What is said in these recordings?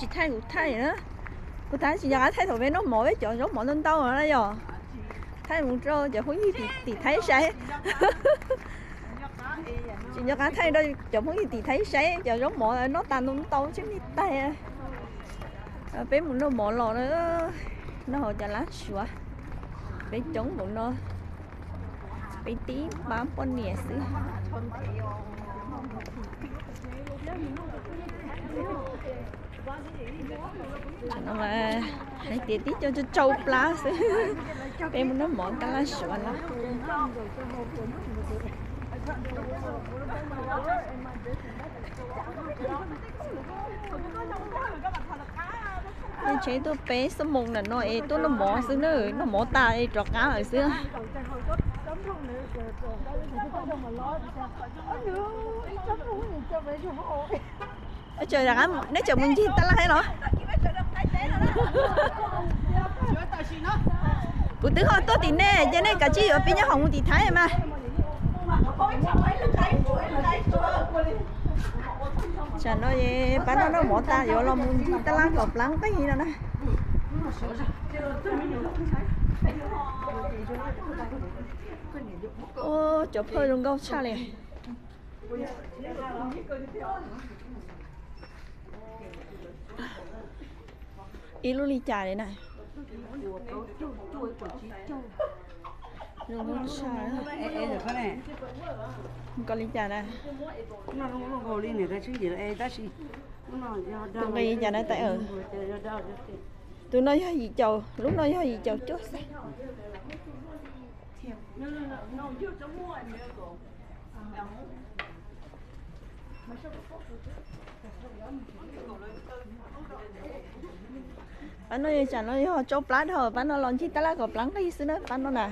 Tsis thaij kuv thaij na. Kuv thaij tsis nco qab thaij thaum peb noj mov peb cov zaub mov ntau ntau na yom. Thaij mus rau cov phooj ywg tim Thaib saib. Tsis nco qab thaij rau cov phooj ywg tim Thaib saib cov zaub mov noj tas ntau ntau tsis li tag. Peb mus noj mov los na, noj hauv cov lab suav. Peb coob npaum no, peb tib pab poj niam xwb. Hais tias tib co tsau tsau plab xwb. Peb mus noj mov tab laj suav no. Tsheb tuaj peb xuab moos ntawm no es tuaj noj mov xwb na, noj mov tas es rov qab lawm xwb. Neb tseem mus ncig tab laj los? Kuv twb ho tuaj tim nej ces nej kav tsij yuav peb nyob hoom mus tim Thaib mas. Tsam no pab noj noj mov tas yuav los mus ncig tab laj kom plab nqig no na. Ua cov phawj zoo nkauj tshaj li. Ib lub li cas li na? Zoo nkauj tshaj. Koj li cas na? Tus nqi li cas na tais? Tus no yog yim caum, lub no yog yim caum cuaj xwb. Pab no yog tsam no yog tsau plab dhau, pab no los ncig tab laj kom plab nqig xwb na pab no na.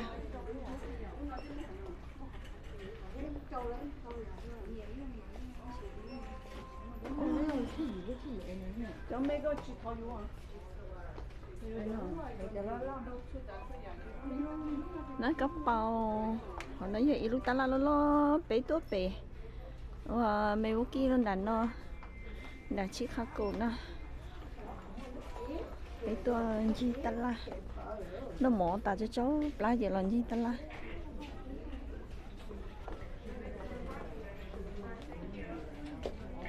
Nab kab paus, qhov no yog ib lub tab laj loj loj peb tuaj pem ua me ua kij rau nram no, nram Chicago na. Peb tuaj ncig tab laj, noj mov tas tsau tsau plab ces los ncig tab laj.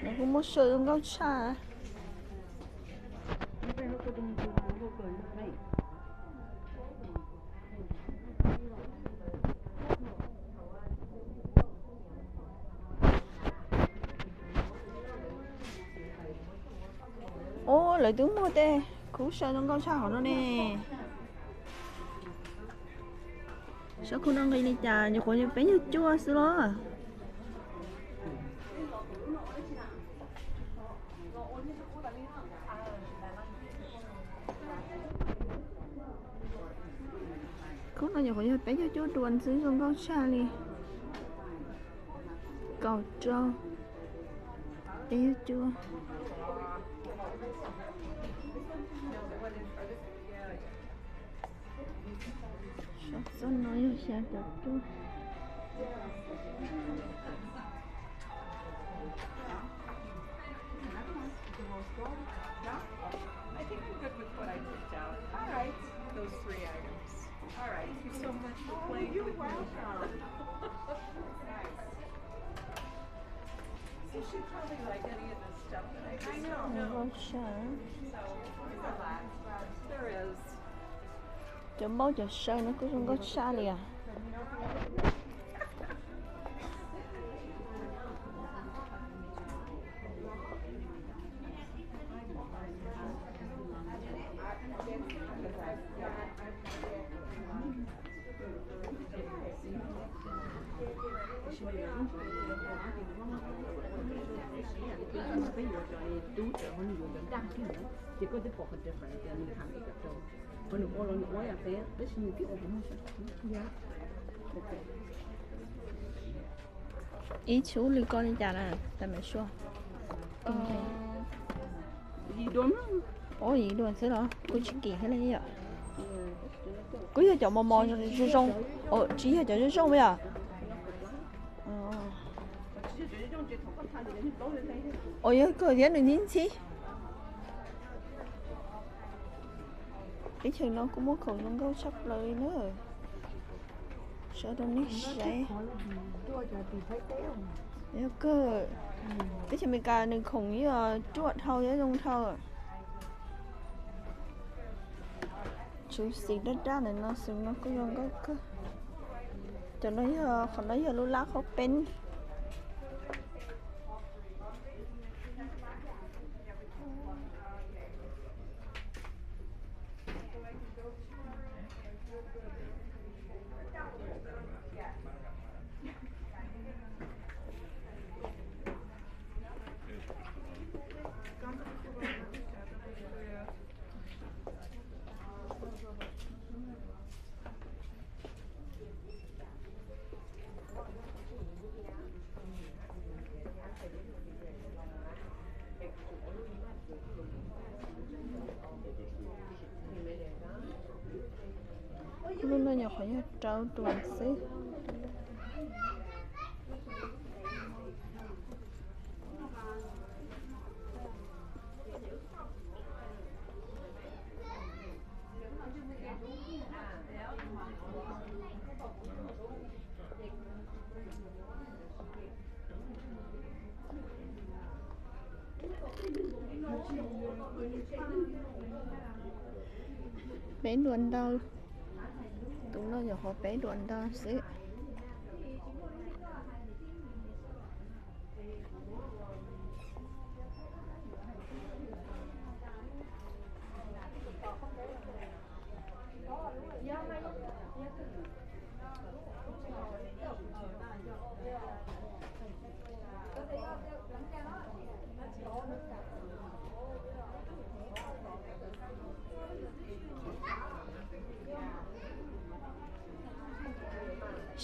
Nws kuj muaj saw zoo nkauj tshaj. Ub, lawv twb muaj tej khub saw zoo nkauj tshaj hauv no ne. Saw khub no nqi li cas? Nyuam qhuav yog peb caug cuaj xwb los? Khub no nyuam qhuav yog peb caug cuaj duas xwb, zoo nkauj tshaj li. Kaum rau, peb caug cuaj. Saum txoj no yog xya caum cuaj. Cov npauj cov saw no kuj zoo nkauj tshaj li as. Ib txhub li koj li cas na, tais Maiv Suav? Ua yim dua xwb los kuj tsis kim thiab li yom. Kuj yog cov mos mos zoo zoo, tsis yog cov zoo zoo yom. Ua yog kawg thiab nws ntxhib ntxhib. Teb chaws no kuj muaj khoom zoo nkauj tshaj plaws li na. Sawv daws nej saib. Yog kawg, teb chaws Amelikas nws khoom yeej ruaj dhau, yeej zoo dhau. Tshuv xim daj daj ntawm no, xim no kuj zoo nkauj kawg. Cov no yog, qhov no yog lub lab qhaub peeb. Lub no nyuam qhuav yog rau tuam xwb. Peb duas ntau, tus no nyuam qhuav peb duas ntau xwb.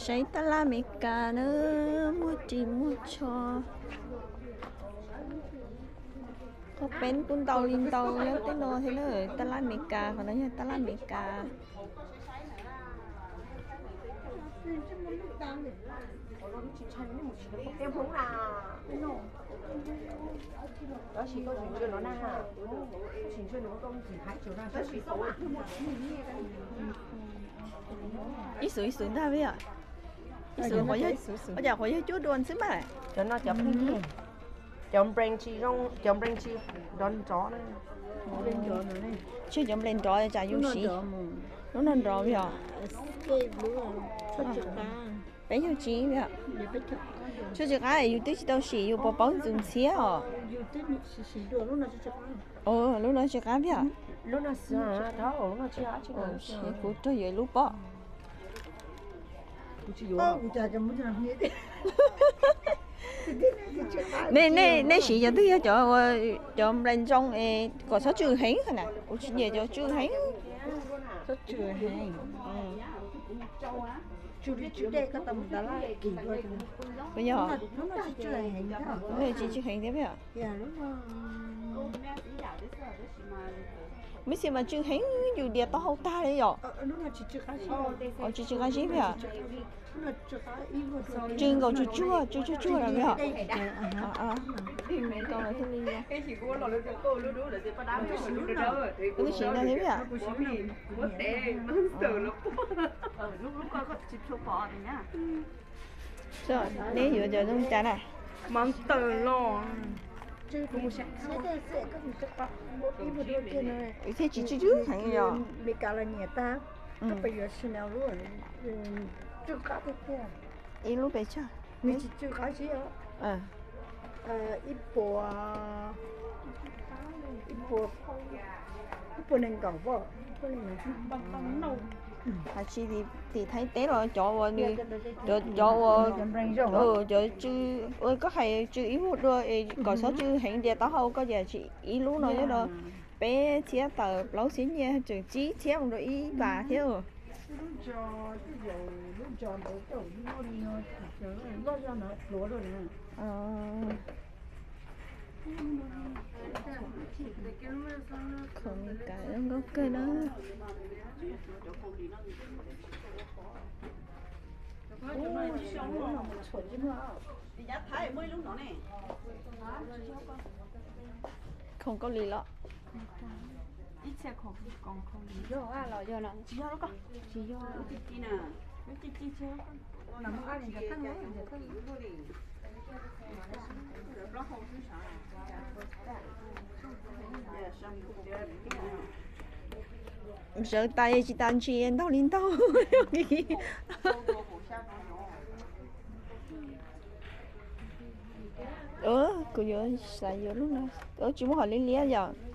Saib tab laj Amelikas na, muaj ris muaj tsho. Qhaub peeb kuj ntau li ntau nyob tej no thiab na. Tab laj Amelikas, qhov no yog tab laj Amelikas. Ib xus ib xus ntag, ib xus, ua cas qhuav yog cuaj duas xwb mas. Cov no cov pheej yig, cov nplees tsis zoo, cov nplees tsis nrov nrov na. Tseg cov nplees nrov tsam yus siv. Lub no nrov yog peb caug tsib yog. Tshuaj tsw qab yus twb tsis tau sim yus puas paub ntxus ntxhiab os. Lub no tsw qab yog. Kuv rau yuav ib lub pob. Nej, nej siv cov twg yog cov, cov nplees zoo es kom txhob tsw heev na, kuv tsis nyiam cov tsw heev. Puas yog? Tsis tsw heev thiab. Mib xis mas tsw heev yus dias taub hau tag li yom. Tsis tsw qab zib thiab. Tsw nkaus tsuag tsuag, tsw tsuag tsuag los yog. Twb siv ntag thiab. Neb yuav cov zoo cas na? Mas tawm los. Thiab tsis tsw tsw heev yom. Ib lub pes tsawg? Nws tsis tsw qab zib os. Ib puas, ib puas, ib puas nees nkaum. Hais tsis tim Thaib teb los cov uas nws, cov, cov uas, cov tsw, ua koj hais tsw ib vuag dua es kom txhob tsw heev dias taub hau koj ces tsis, ib lub no nyob rau peb txhiab tawm plaub txhiab nyiaj tseem tsib txhiab mus rau ib vas thiab. Khoom Amelikas zoo nkauj kawg na. Khoom Kaus Lim los? Ib txhia khaus koos khaus li. Yog los yog no. Tsis yog. Sawv tas tsis tas ntsis ntaug li ntaug. Kuv yuav xav yuav lub no. Tsis muaj hom liab liab yom.